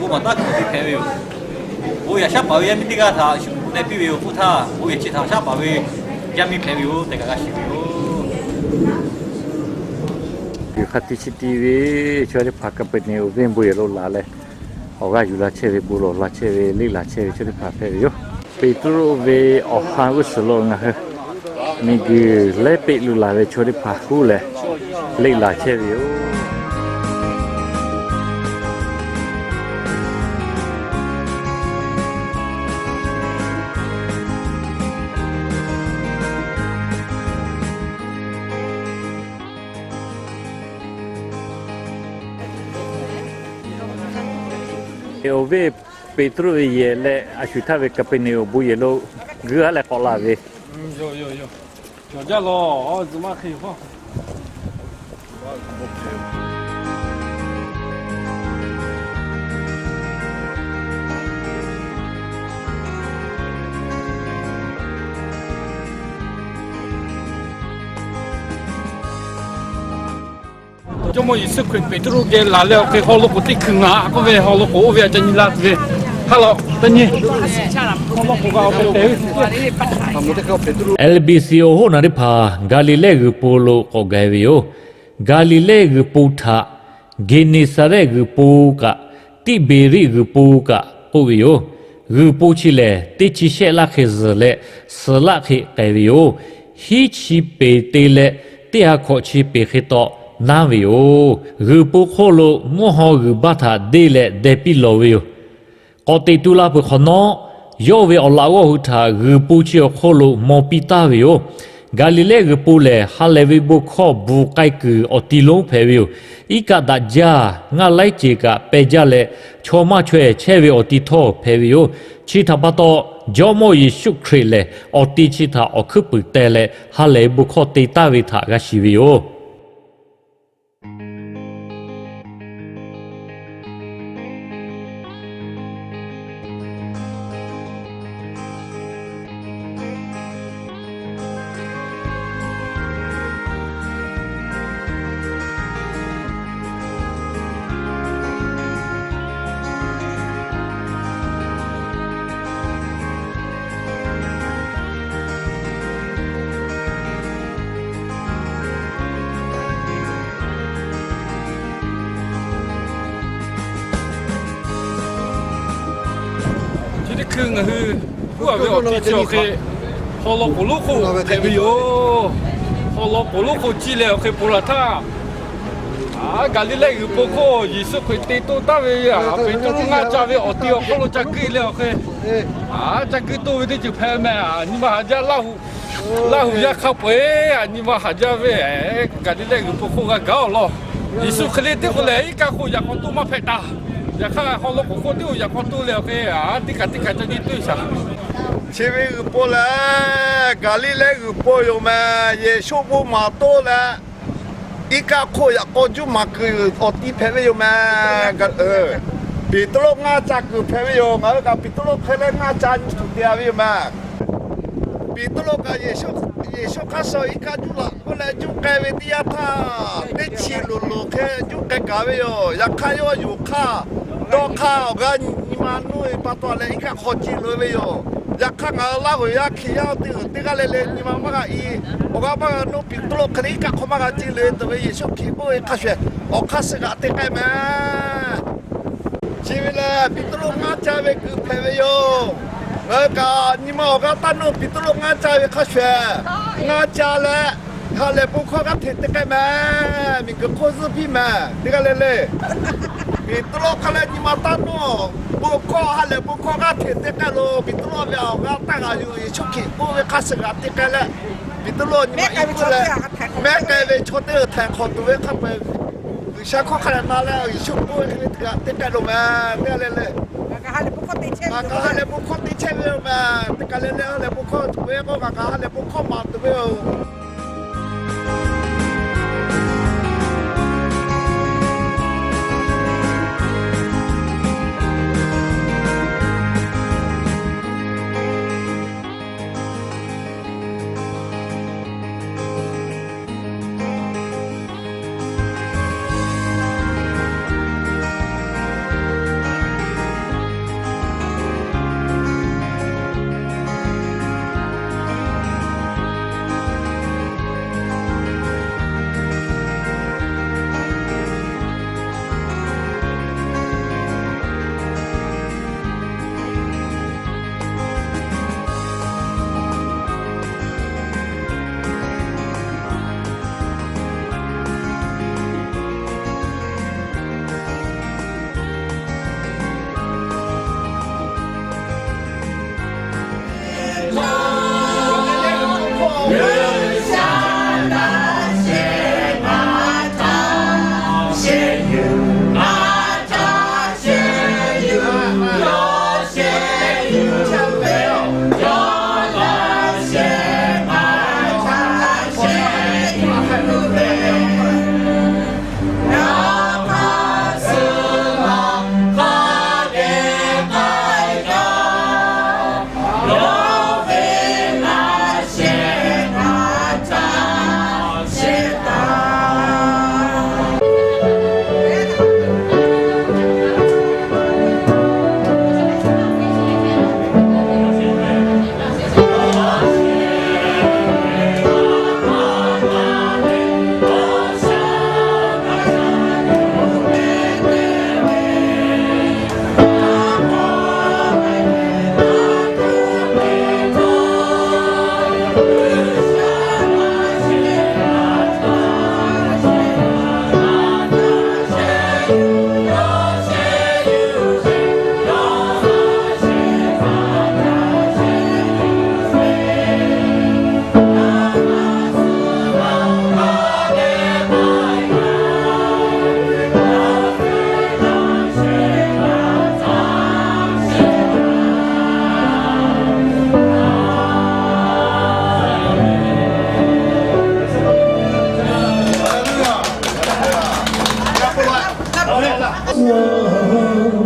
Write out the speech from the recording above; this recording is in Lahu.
Bon maˍ taˇ kuˬ ve hpehꞈ ve yoˬ. Bon yehˬ shaˉ paˍ ve yaˇ miˇ teˇ g'aˇ htaꞈ shu k'oˆ teh piˇ ve yoˬ. Hk'oˆ htaˇ bon yehˬ chi htaꞈ shaˉ paˍ ve yaˇ miˇ hpehꞈ ve yoˬ tehꞈ kaꞈ g'a shiˍ ve yoˬ. G'uiˬ hk'a ti chi ti ve chaw teˇ hpaˍ Kaˍpeˍneˍonˍ venˇ bon yehˬ lo laˬ leh, awˬ g'aˇ yuˬ la chehˇ ve, bon lawˬ la chehˇ ve, leˆ laˬ chehˇ ve chaw teˇ hpaˍ hpehꞈ ve yoˬ. Peˍtruˆ ve awˬ ha g'uˇ suhˍ lo ngaˬ hui miˬguiˬ lehˉ peˆ lo laˬ ve chaw teˇ hpaˍ huˉ lehˬ, leˆ laˬ chehˇ ve yoˬ. Awˬ venˇ Peˍtruˆ ve yehˬ leh a shu htaˇ ve Kaˍpeˍneˍonˍ bon yehˬ lo guiˇ aˉ leh k'awꞈ la ve. Jawˇmawˇ Yeˍsuˆ Hkriꞈ Peˍtruˆ geh laˬ leh awˬ hk'e haw loꞈ k'oˍ teˇ hkui ngaˬ k'oˆ ve haw loꞈ k'oˍ oˇ ve a ca nyi la tuˬ ve. Haˉ law teˇ nyi. L B C awˬ hoˉ naˬ teˇ hpaˍ Gaˍliˍlehˇ g'uiˬ po lo k'awꞈ gaˬ ve yoˬ. Gaˍliˍlehˇ g'uiˬ po htaꞈ Geˍneˍsaˍrehˆ g'uiˬ po kaꞈ, Tiˇbeˍriˆ g'uiˬ po kaꞈ k'oˆ ve yoˬ. G'uiˬ po chi lehˬ, teˇ chi shehˆ laˇ hk'e zuhˬ leh suhˍ laˆ hk'e k'ai ve yoˬ. Hiˉ chi peˍ te leh teˇ ha hkawꞈ chi peˍ hk'e taw nanˉ ve yoˬ. G'uiˬ po hk'oˆ lo mvuhˇ haw g'uiˬ baˇ htaꞈ deˇ leh deh piˇ lawˬ ve yoˬ. K'awꞈ teꞈ tu la peuˬ hk'awꞈ nawˉ, yawˇ ve awˬ laꞈ g'awˇ hui htaꞈ g'uiˬ po chi awˬ hk'oˆ lo maw piˇ taˍ ve yoˬ. Gaˍliˍlehˇ g'uiˬ po lehˬ, ha lehˬ ve bon hkawˇ bvuhˬ k'ai kuiˬ awˬ ti lonˉ hpehꞈ ve yoˬ. Iˉ kaˆ daꞈ jaˇ, ngaˇ laiˉ ceˬ kaꞈ peh jaˇ leh, chaw maˇ chaweh chehˇ ve awˬ ti htawˇ hpehꞈ ve yoˬ. Chi htaꞈ pa taw, Jawˇmawˇ Yeˍsuˆ Hkriꞈ lehˬ, awˬ ti chi htaꞈ awˬ hkuiˉ puiˍ teh leh ha lehˬ ve bon hkawˇ te taˍ ve htaꞈ g'a shiˍ ve yoˬ. Chi teˇ hkui ngaˬ hui g'uˇ a ve awˬ ti chi awˬ hk'e, haw law k'oˍ lonˉ hk'oˆ hpehꞈ ve yoˬ. Haw law k'oˍ lonˉ hk'oˆ ciˇ leh awˬ hk'e ponˬ laˬ htaˇ, Gaˍliˍlehˇ g'uiˬ po hk'oˆ Yeˍsuˆ Hkriꞈ te toˇ taˍ ve Peˍtruˆ ngaˇ ca ve awˬ ti awˬ hk'oˆ lo ca guiˇ leh awˬ hk'e, ca guiˇ toˇ ve teˇ ceuˬ hpehꞈ meh. Nyi ma haˍ jaˇ Laˇ huˍ, Laˇ huˍ yaˇ hk'a peu-eˬ nyi ma haˍ jaˇ ve, Gaˍliˍlehˇ g'uiˬ po hk'oˆ g'a gaˬ awˬ lawn. Yeˍsuˆ Hkriꞈ le teˇ k'o lehˬ, iˉ kaˆ hk'oˆ yaꞈ k'aw toˇ maˇ hpehꞈ taˍ. Yaꞈ hk'aˇ haw law k'oˍ hk'oˆ teˇ o yaꞈ k'aw toˇ leh awˬ hk'e, teˇ kaꞈ teˇ kaꞈ ca nyi toˇ shaˍ. Chi ve g'uiˬ po lehˬ, Gaˍliˍlehˇ g'uiˬ po yoˬ meh. Yeˍsuˆ bon maˍ toˇ leh, iˉ kaˆ hk'oˆ yaꞈ k'aw juˇ maˍ kuiˬ awˬ ti hpehꞈ ve yoˬ meh. Peˍtruˆ ngaˇ ca kuiˬ hpehꞈ ve yoˬ. Ngaˬ hui kaꞈ Peˍtruˆ hk'e leh ngaˇ ca nyi tuˬ te-a ve yoˬ meh. Peˍtruˆ kaꞈ Yeˍsuˆ hk'aˇ suh iˉ kaˆ juˇ laꞈ k'oˆ leh juˇ k'ai ve teˇ yanˇ htaˇ, teˇ chi loˍ loˍ hk'e juˇ k'ai gaˬ ve yoˬ. Yaꞈ hk'aˇ yawˇ yonˍ hk'aˇ, dawˇ hk'aˇ awˬ g'aˇ nyi ma nuˇ ve pa taw leh iˉ kaˆ hk'aw ciˇ loꞈ-e ve yoˬ. Yaꞈ hk'aˇ ngaˬ hui Laˇ huˍ yaˇ Hkriꞈ yaˇ teˇ g'uiˬ teˇ g'aˇ le le nyi ma maˇ g'a i, awˬ g'aˇ maˇ g'a nuˇ Peˍtruˆ hk'e leh iˉ kaˆ hk'aw maˇ g'a ciˇ loꞈ-e tuˬ ve Yeˍsuˆ Hkriꞈ k'oˆ ve hk'a shuˍ, awˬ hk'aˇ suh g'aꞈ te k'ai meh. Chi ve lehˬ, Peˍtruˆ ngaˇ ca ve kuiˬ hpehꞈ ve yoˬ. Ngaˬ hui kaꞈ nyi ma awˬ g'aˇ taˇ nuˇ Peˍtruˆ ngaˇ ca ve hk'a shuˍ, ngaˇ ca leh ha lehˬ bon hkawˇ g'aˇ hteꞈ te k'ai meh. Miˬguiˬ hk'oˆ zuhˇ piˇ meh teˇ g'aˇ le le. Peˍtruˆ hk'a leh nyi ma taˇ nuˇ, bon hkawˇ ha lehˬ bon hkawˇ g'aˇ hteꞈ te k'ai loˬ. Peˍtruˆ ve awˬ g'aˇ taˇ g'a yuˬ Yeˍsuˆ Hkriꞈ k'oˆ ve hk'a shuˍ g'aꞈ te k'ai leh, Peˍtruˆ nyi ma iˉ puiˉ leh, mehˉ k'ai ve chaw teˇ g'aˇ htaiˍ hk'awꞈ tuˬ ve hk'a peu-eˬ, G'uiˬsha hkawˇ hk'a leh na leh Yeˍsuˆ k'oˆ ve hk'e ve teˇ g'aˇ te k'ai loˬ meh teˇ g'aˇ le le. Ngaˬ kaꞈ ha lehˬ bon hkawˇ te chehˇ ve yoˬ meh. Teˇ kaꞈ le le ha lehˬ bon hkawˇ tuˬ ve k'o, ngaˬ kaꞈ ha lehˬ bon hkawˇ maˍ tuˬ ve yoˬ. Tcuh